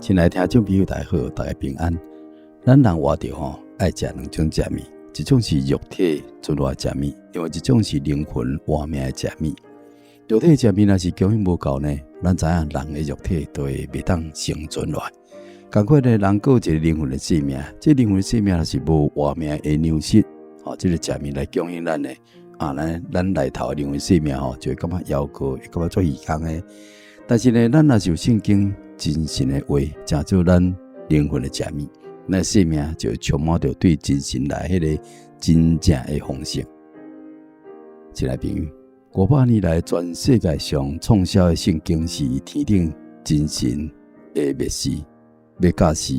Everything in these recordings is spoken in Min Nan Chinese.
親愛聽眾朋友，大家好，大家平安。咱人活著吼，愛食兩種食物，一種是肉體存活的食物，另外一種是靈魂活命的食物。肉體的食物若是供應無夠呢，咱知影人的肉體就會袂當生存落來。仝款呢，人閣有一个靈魂的生命，這靈魂的生命若是無活命的糧食，吼，這个食物來供應咱呢，啊，咱內頭的靈魂生命吼，就會感覺枵餓，會感覺足虛空的。但是呢，咱若是有聖經真神的話，成做咱靈魂的食物，咱生命就會充滿著對真神來彼个真正的豐盛。親愛朋友，500年來，全世界上暢銷的聖經是天頂真神的默示，欲教示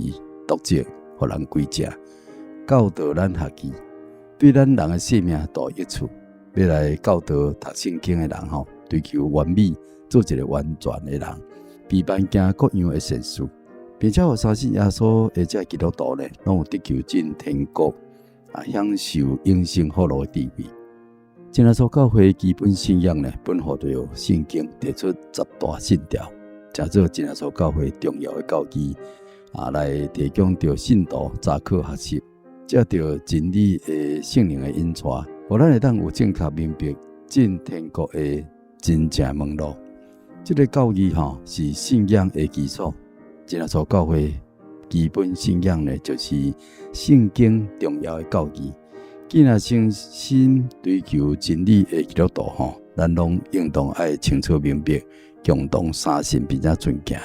讀者，予人歸正，教導咱學義，對咱人的生命大益處。欲來教導讀聖經的人吼，追求完美，做一个完全的人，備辦行各樣的善事，並且予相信耶穌的這基督徒呢，攏有得求進天國啊，享受永生福樂的地位。真耶穌教會基本信仰呢，本乎著聖經提出十大信條，成做真耶穌教會重要的教義啊，來提供著信徒查考學習，藉著真理的聖靈的引帶，予咱會當有正確明白進天國的真正門路。這个教義吼是信仰的基礎，真耶穌教會基本信仰呢，就是聖經重要的教義。既然誠心追求真理的基督徒吼，咱攏應當愛清楚明白，共同相信並且遵行，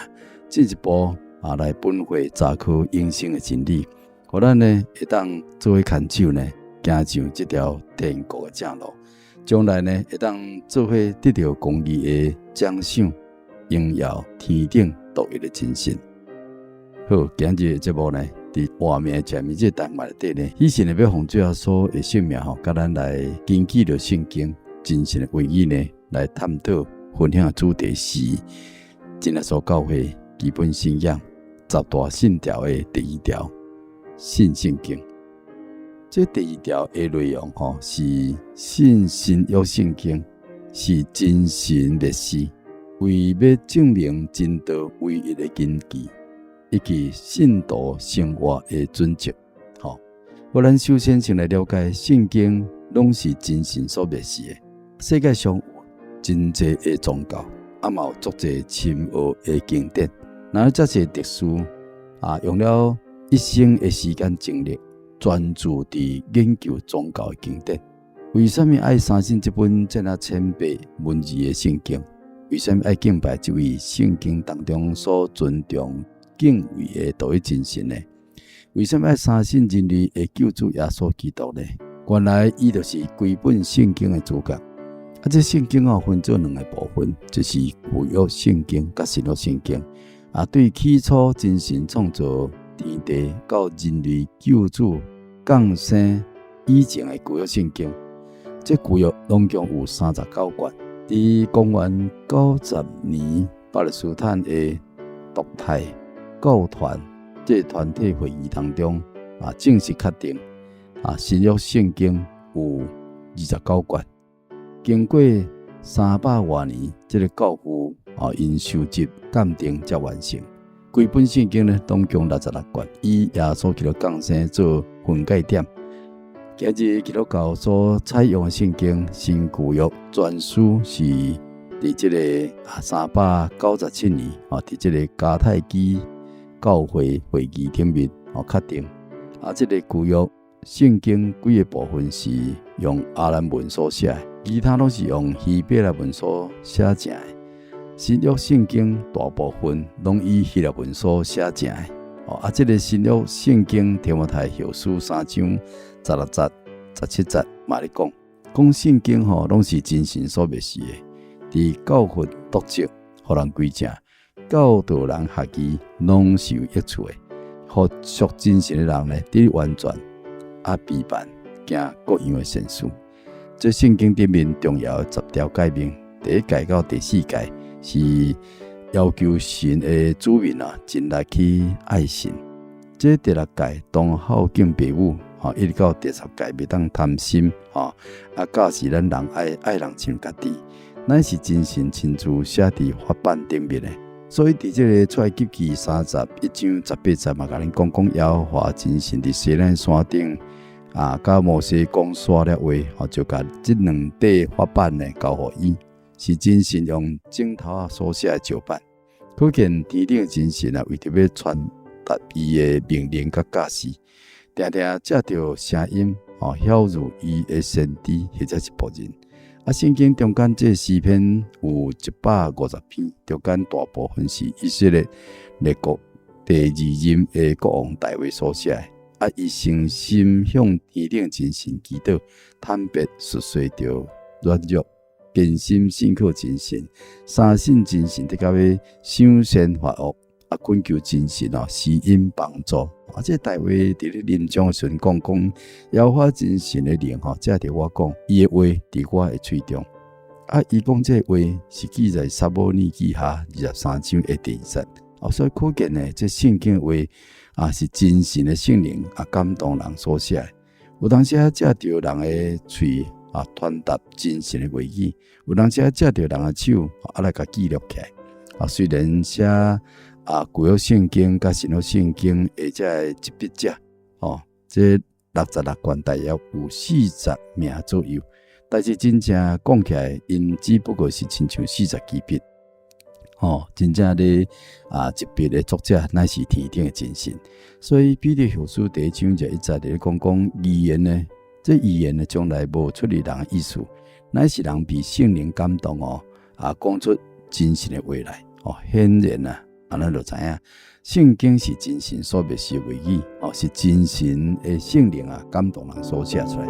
進一步啊來品會查考永生的真理，予咱呢會當做伙牽手呢，行上這條天國的正路。將來呢，會當做伙得著公義的獎賞，榮耀天頂獨一的真神。好，今日的節目呢，佇活命食物這個單元內底呢，彼神呢欲奉主耶穌的聖名吼，佮咱來根據著聖經真神的話語呢，來探討分享的主題是真耶穌教會基本信仰十大信條的第二條，信聖經。這第二條的內容吼，是信新約聖經，是真神默示，為欲證明真道唯一的根據，以及信徒生活的準則。吼，予咱首先先來了解聖經攏是真神所默示的。世界上有真濟的宗教，啊嘛有足濟深奧的經典，若有遮濟特殊啊，用了一生的時間精力，專注佇研究宗教的經典，為啥物愛相信這本這爾淺白文字的聖經？為啥物愛敬拜這位聖經當中所尊重敬畏的獨一真神呢？為啥物愛相信人類的救主耶穌基督呢？原來伊就是規本聖經的主角。啊，這聖經哦分做兩个部分，就是舊約聖經佮新約聖經。啊，對起初真神創造天地到人類救主降生以前的舊約聖經，這舊約攏總有39卷。佇公元90年，巴勒斯坦的獨太教團這團體會議當中啊，正式確定啊，新約聖經有29卷。經過300外年，這个教父啊，𪜶收集鑑定才完成。規本聖經呢，總共66卷，以耶穌基督降生做分界點。今日基督教所採用的聖經新舊約全書是佇這个397年，啊，佇這个迦太基教會會議頂面哦確定。啊，這个舊約聖經幾个部分是用亞蘭文所寫的，其他攏是用希伯來文所寫成的。新約聖經大部分攏以希臘文所寫成的。哦，啊，這个新約聖經提摩太後書3章16節、17節嘛咧講，講聖經吼攏是真神所默示的，佇教訓督責、予人歸正、教導人學義，攏是有益處的。予屬真神的人呢，得完全啊備辦行各樣的善事。這聖經頂面重要的十條誡命，第一誡到第四誡是要求神的子民啊，盡力去愛神。這第六誡當孝敬父母，吼，一直到第十誡袂當貪心，吼，啊，教示咱人愛愛人親像家己。乃是真神親自寫佇法版頂面的。所以佇這个出埃及記31章18節嘛，共恁講講耶和華真神佇西奈山頂啊，佮摩西講煞了話，吼，就共這兩塊法版呢交予伊，是真神用指頭仔所寫的石版。可見天頂的真神啊，為著欲傳達伊的命令佮教示，定定藉著聲音，吼，曉諭伊的先知或者是僕人。啊，聖經中間這詩篇有150篇，中間大部分是以色列立國第二任的國王大衛所寫的。啊，伊誠心向天頂真神祈禱，坦白述說著軟弱，堅心信靠真神，相信真神得到欲賞善罰惡，啊，懇求真神哦施恩幫助。啊，這大衛佇咧臨終的時陣講講，耶和華真神的靈吼，藉著我講，伊的話佇我的喙中。啊，伊講這個話是記載撒母耳記下23章的第二節。哦，所以可見呢，這聖經的話啊是真神的聖靈啊感動人所寫的。有當時啊藉著人的喙啊傳達真神的話語，有當時啊藉著人的手啊來共記錄起來。啊，雖然寫啊舊約聖經佮新約聖經的這个執筆者，吼，這66卷大約有40名左右，但是真正講起來，𪜶只不過是親像四十支筆，吼，真正咧啊執筆的作者乃是天頂的真神。所以彼得後書第一章21節咧講講預言呢，這預言呢從來無出於人的意思，乃是人被聖靈感動哦，啊講出真神的話來，哦，顯然啊，按呢就知影，聖經是真神所默示的話語，哦，是真神的聖靈啊感動人所寫出來。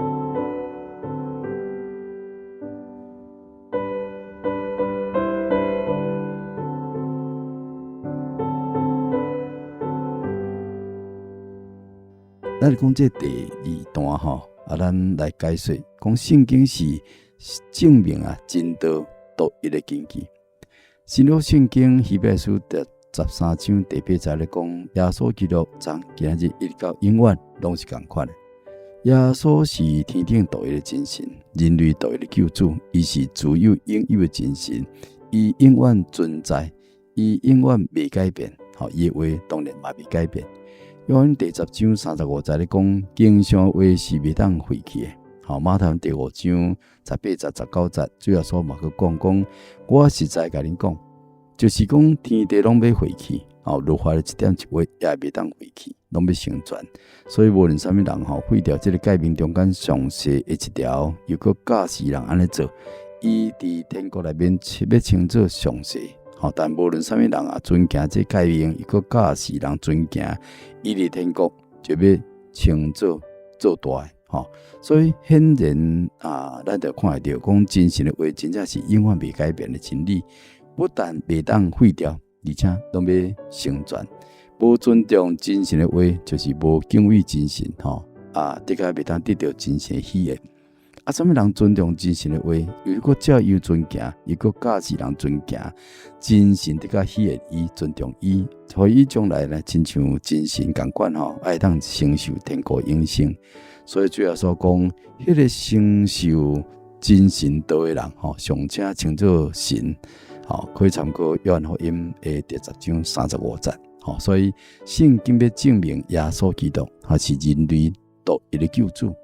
咱講這第二段吼，啊，咱來解說，講聖經是證明啊真道獨一的根據。新約聖經希伯來書第13章第8節咧講，耶穌基督從今日一直到永遠攏是仝款的。耶穌是天頂獨一的真神，人類獨一的救主，伊是自有永有的真神，伊永遠存在，伊永遠袂改變，吼，伊的話當然嘛袂改變。約翰第10章35節咧講，經上的話是袂當廢去的。吼，馬太第5章18節、19節，主耶穌嘛閣講講，我實在共恁講，就是講天地攏欲廢去，吼，律法的一點一畫也袂當廢去，攏欲成全。所以無論啥物人吼，廢掉這个誡命中間上細的一條，又閣教示人按呢做，伊佇天國內面欲稱做上細。吼，但無論啥物人啊，遵行這誡命，又閣教示人遵行，伊佇天國就欲稱做做大的。吼，所以顯然啊，咱就看會著講真神的話，真正是永遠袂改變的真理，不但袂當廢掉，而且攏欲成全。無尊重真神的話，就是無敬畏真神，吼啊，的確袂當得著真神的喜悅。啊，啥物人尊重真神的話，又閣照樣遵行，又閣教示人遵行，真神的確喜悅伊，尊重伊，予伊將來呢，親像真神仝款吼，會當承受天國永生。所以主耶穌講，彼个承受真神道的人，吼，尚且稱做神，吼，可以參考約翰福音的第10章35節，吼，所以聖經欲證明耶穌基督，他是人類獨一的救主。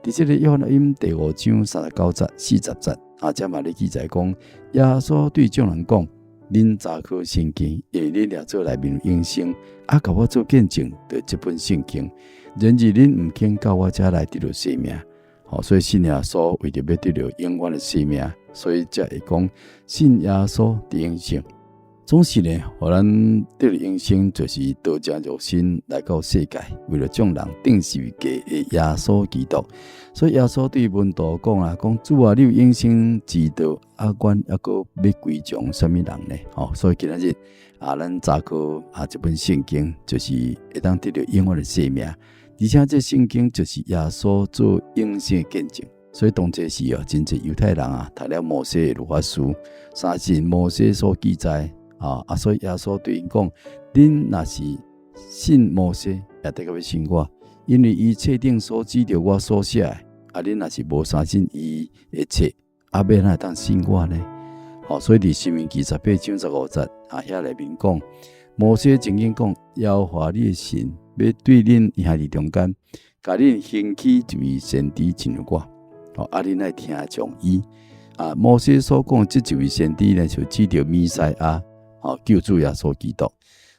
佇這个約翰福音第5章39節、40節，啊，這嘛咧記載講，耶穌對眾人講：恁查考聖經，因為恁掠做內面有永生，啊，共我做見證，就是這本聖經。然而恁毋肯到我遮來得著生命，吼，所以信耶穌為著欲得著永遠的生命，所以才會講信耶穌得永生。總是呢，予咱得著永生，就是道成肉身來到世界，為著眾人釘十字架的耶穌基督。所以耶穌對門徒講啊，講主啊，你有永生之道，啊，阮猶閣欲歸從啥物人呢？吼，所以今仔日啊，咱查考啊這本聖經，就是會當得著永遠的生命。而且這聖經就是耶穌做永生的見證。所以當這時哦，真濟猶太人啊，讀了摩西的律法書，相信摩西所記載啊，啊，所以耶穌對𪜶講：恁若是信摩西，也得閣欲信我，因為伊冊頂所指著我所寫的。啊，恁若是無相信伊的冊，啊，欲按怎會當信我呢？吼，所以佇申命記18章15節啊，遐內面講，摩西曾經講，耶和華你的神欲對恁兄弟中間，共恁興起一位先知親像我，吼，啊，恁愛聽從伊。啊，摩西所講這一位先知呢，就指著彌賽亞，吼，救主耶穌基督。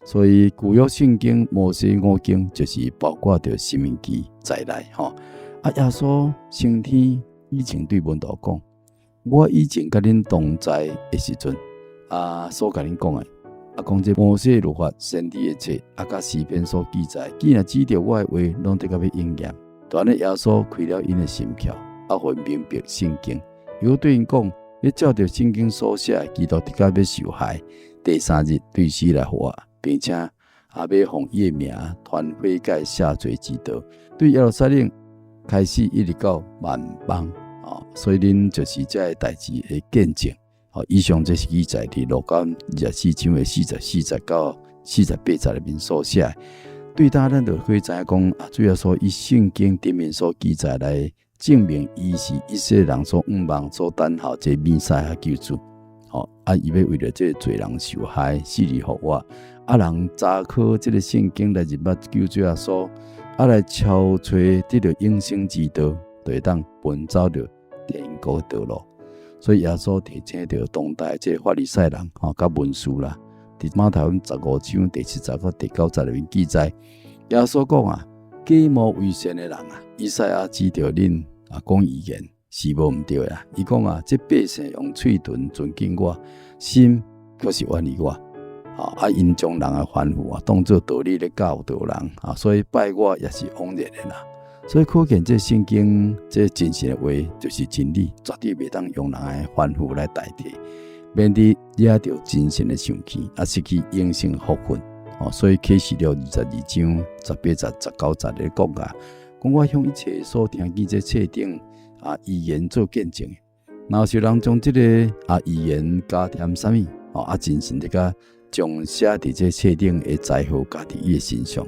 所以舊約聖經摩西五經就是包括著申命記在內，吼。啊，耶穌升天以前對門徒講，我以前佮恁同在的時陣，啊，所共恁講的，啊，講這摩西律法先知的冊，啊，佮詩篇所記載，既然指著我的話，攏得到欲應驗。就按呢，耶穌開了𪜶的心竅，啊，予𪜶明白聖經。伊閣對𪜶講，欲照著聖經所寫的，基督的確欲受害，第三日對死來復活，並且也欲奉伊的名傳悔改赦罪之道，對耶路撒冷開始一直到萬邦。哦，所以恁就是這个代誌的見證。好，以上這是記載佇路加24章的44節到48節內面所寫。對當咱就可以知影講，啊，主耶穌以聖經頂面所記載來證明，伊是以色列人所向望、所等候這彌賽亞救主。吼，啊，伊欲為著這個罪人受害，死裡復活。啊，人查考這个聖經來認捌救主耶穌，啊，來朝揣得著永生之道，就會當奔走著天國道路。所以耶穌提醒著當代這个法利賽人吼，佮文士啦，佇馬太福音15章第7節到第9節內面記載，耶穌講啊，假冒為善的人啊，以賽亞指著恁啊講預言是無毋對的啊。伊講啊，這百姓用喙唇尊敬我，心卻是遠離我。啊，𪜶將人的吩咐啊，當做道理咧教導人啊，所以拜我也是枉然的啦。所以可見這聖經這真實的話就是真理，絕對袂當用人的吩咐來代替，免得惹著真神的生氣，啊，失去永生福分。哦，所以啟示錄22章18節、19節咧講啊，講我向一切所聽見這冊頂啊預言做見證。若是有人將這個啊預言加添啥物，哦啊，真神就共將寫佇這冊頂的災禍加佇伊的身上。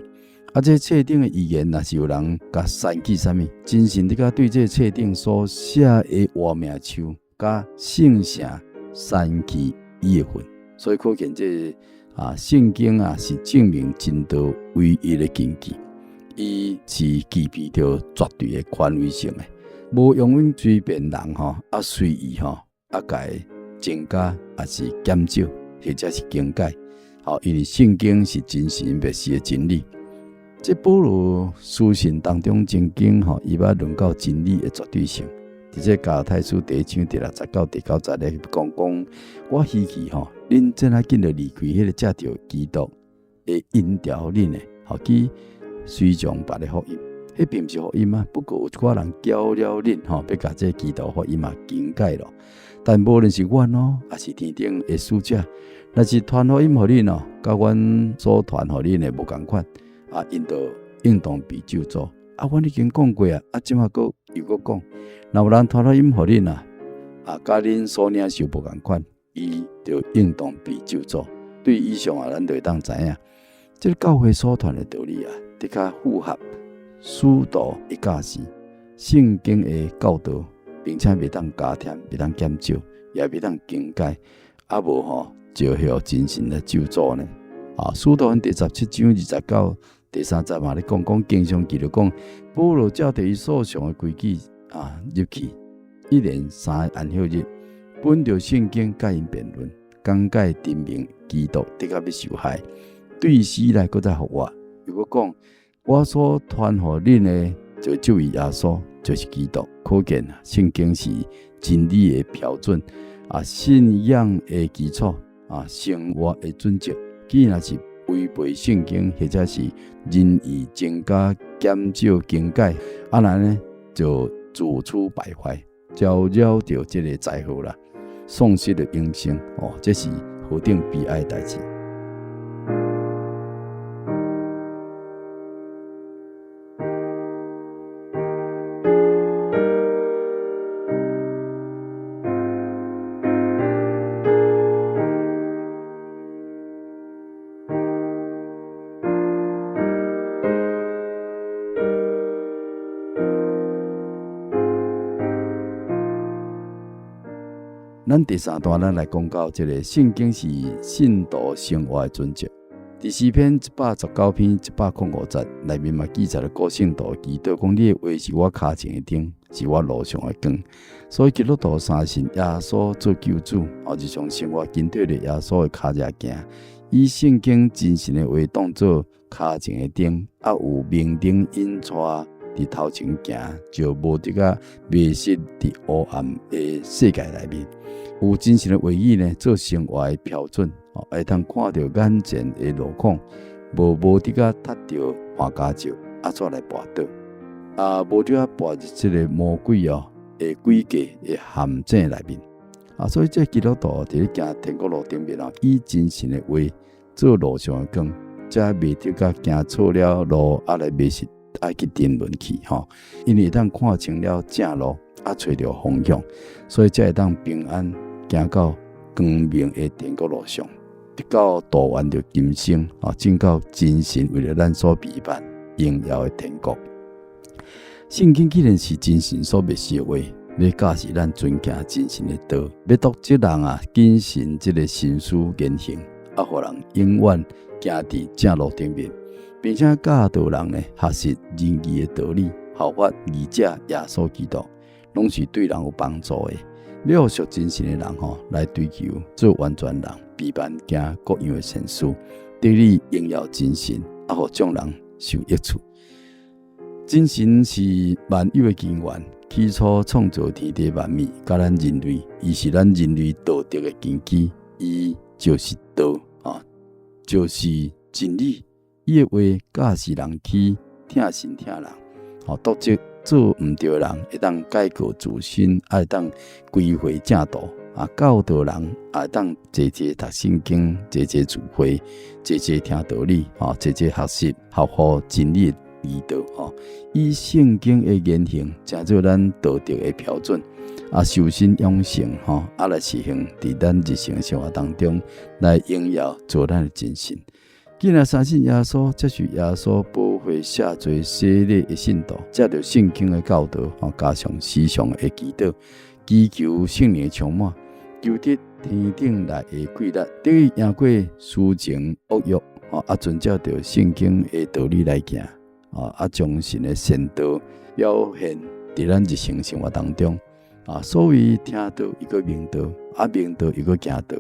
啊，這冊頂的預言，若是有人共刪去啥物，真神就共對這冊頂所寫的活命樹佮聖城刪去伊的份。所以可見這啊聖經啊是證明真道唯一的根據，伊是具備著絕對的權威性的，無容阮隨便人吼啊隨意吼啊共伊增加，抑是減少，或者是更改。吼，因為聖經是真神默示的真理。這保羅書信當中曾經吼，伊捌論到真理的絕對性。佇這加拉太書第一章第6節到第9節咧講講，我希冀吼，恁這仔緊就離開彼个藉著基督的引導恁的，吼去隨從別个福音。彼並毋是福音啊，不過有一寡人攪擾恁吼，欲共這基督福音嘛更改咯。但無論是阮哦，抑是天頂的使者，若是傳福音予恁哦，佮阮所傳予恁的無仝款。啊，𪜶就應當被咒詛。啊，阮已經講過啊，啊，這馬閣又閣講，若有人傳福音予恁啊，啊，佮恁所領受無仝款，伊就應當被咒詛。對以上啊，咱就會當知影，這個教會所傳的道理啊，的確符合使徒的教示、聖經的教導，並且袂當加添，袂當減少，也袂當更改。啊，無吼，就予真神來咒詛呢。啊，使徒行第17章20到第3節嘛，咧講講經上記錄講，保羅照著伊所上的規矩啊入去，一連三个安息日，本著聖經佮𪜶辯論，講解陳明基督的確欲受害，對死來閣再復活。又閣講，我所傳予恁的，就這位耶穌，就是基督。可見聖經是真理的標準，啊，信仰的基礎，啊，生活的準則。既然是違背聖經，或者是任意增加、減少、更改，啊按呢就自取敗壞，招惹著這个災禍啦，喪失了永生哦，這是何等悲哀的代誌。咱第三段，咱來講到這個聖經是信徒生活的準則。佇詩篇119篇105節內面嘛記載了古聖徒祈禱講：你的話是我跤前的燈，是我路上的光。所以基督徒相信耶穌做救主，哦，日常生活緊綴著耶穌的跤跡行，以聖經真神的話當做跤前的燈，啊有明燈引帶佇頭前行，就無得甲迷失佇黑暗的世界內面。有真神的話語呢，做生活的標準，哦，會通看著眼前的路況，無得甲踢著看家石，按怎來跋倒？啊，無得甲跋入這个魔鬼哦的詭計的陷阱內面。啊，所以這基督徒佇咧行天國路頂面哦，以真神的話做路上的光，才袂得甲行錯了路，啊來迷失，啊去沉淪去吼。因為會當看清了正路，啊揣著方向，所以才會當平安行到光明的天國路上，得到度完著今生，啊，進到真神為著咱所備辦榮耀的天國。聖經既然是真神所默示的話，欲教示咱遵行真神的道，欲督責人啊，謹慎這个心思言行，啊，予人永遠行佇正路頂面，並且教導人呢學習仁義的道理，效法義者耶穌基督，攏是對人有幫助的。欲予屬真神的人吼來追求做完全人，備辦行各樣的善事，得以榮耀真神，啊，予眾人受益處。真神是萬有的根源，起初創造天地萬物，佮咱人類，伊是咱人類道德的根基，伊就是道啊，就是真理。伊的話教示人去疼神疼人，吼，督責做毋對的人，會當改過自新，啊會當歸回正道，啊教導人，啊會當齊齊讀聖經，齊齊聚會，齊齊聽道理，吼，齊齊學習，合乎真理的義道，吼，以聖經的言行，成做咱道德的標準，啊修身養性，吼，啊來實行佇咱日常生活當中來榮耀做咱的真神。既然相信耶穌，接受耶穌寶血赦罪洗禮的信徒，藉著聖經的教導，加上時常的祈禱，祈求聖靈的充滿，求得天頂來的貴力，得以贏過私情惡欲，啊，遵照著聖經的道理來行，啊，將神的善道表現佇咱日常生活當中。啊，所謂聽道猶閣明道，啊明道猶閣行道，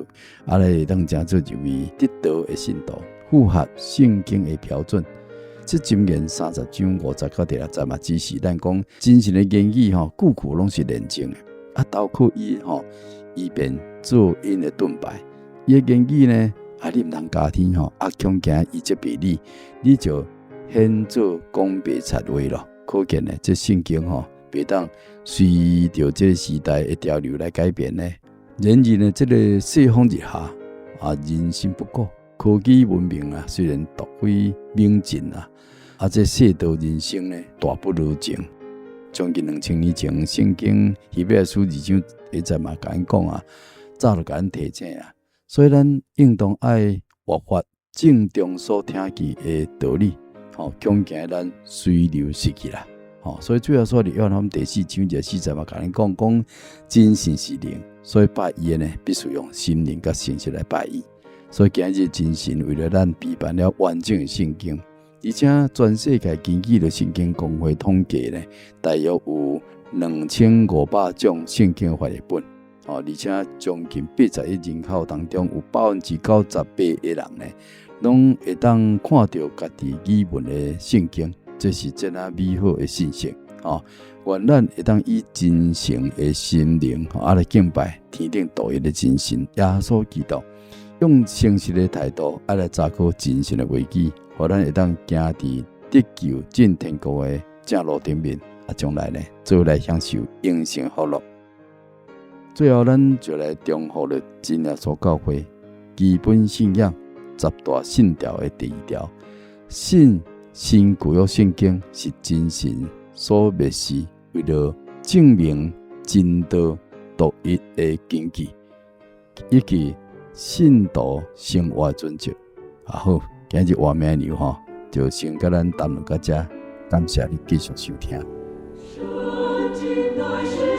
啊來會當成做一位得道的信徒。符合聖經的標準，這箴言30章50到第6節嘛，指示咱講真神的言語吼，句句攏是煉淨的。啊，投靠伊吼，伊便做𪜶的盾牌。伊的言語呢，啊，你毋通加添吼，啊，恐驚伊責備你，你就顯做講白賊話咯。可見呢，這聖經吼，袂當隨著這个時代的潮流來改變呢。然而呢，這个世風日下，啊，人心不古。科技文明啊，雖然突飛猛進啊，啊，這世道人生呢，大不如前。將近2000年前，聖經希伯來書2章1節嘛，共咱講啊，早就共咱提醒啊，所以咱應當愛活法正中所聽見的道理，吼，恐驚咱隨流失去啦。吼，所以主耶穌佇約翰第4章24節嘛，共咱講講真神是靈，所以拜伊的呢，必須用心靈佮誠實來拜伊。所以今日真神為著咱備辦了完整的聖經，而且全世界根據著聖經公會統計呢，大約有2500種聖經翻譯本，哦，而且將近80億人口當中有98的人呢，攏會當看著家己語文的聖經，這是真啊美好的信息，哦，願咱會當以真誠的心靈，啊來敬拜天頂獨一的真神耶穌基督。用誠實的態度，啊來查考真神的話語，予咱會當行佇得救進天國的正路頂面，啊，將來呢，做來享受永生福樂。最後，咱就來重複著真耶穌教會基本信仰十大信條的第二條：信新舊約聖經是真神所默示，為著證明真道獨一的根據，以及信徒生活準則。啊好，今日活命牛吼，就先共咱談論到遮，感謝你繼續收聽。聖經乃是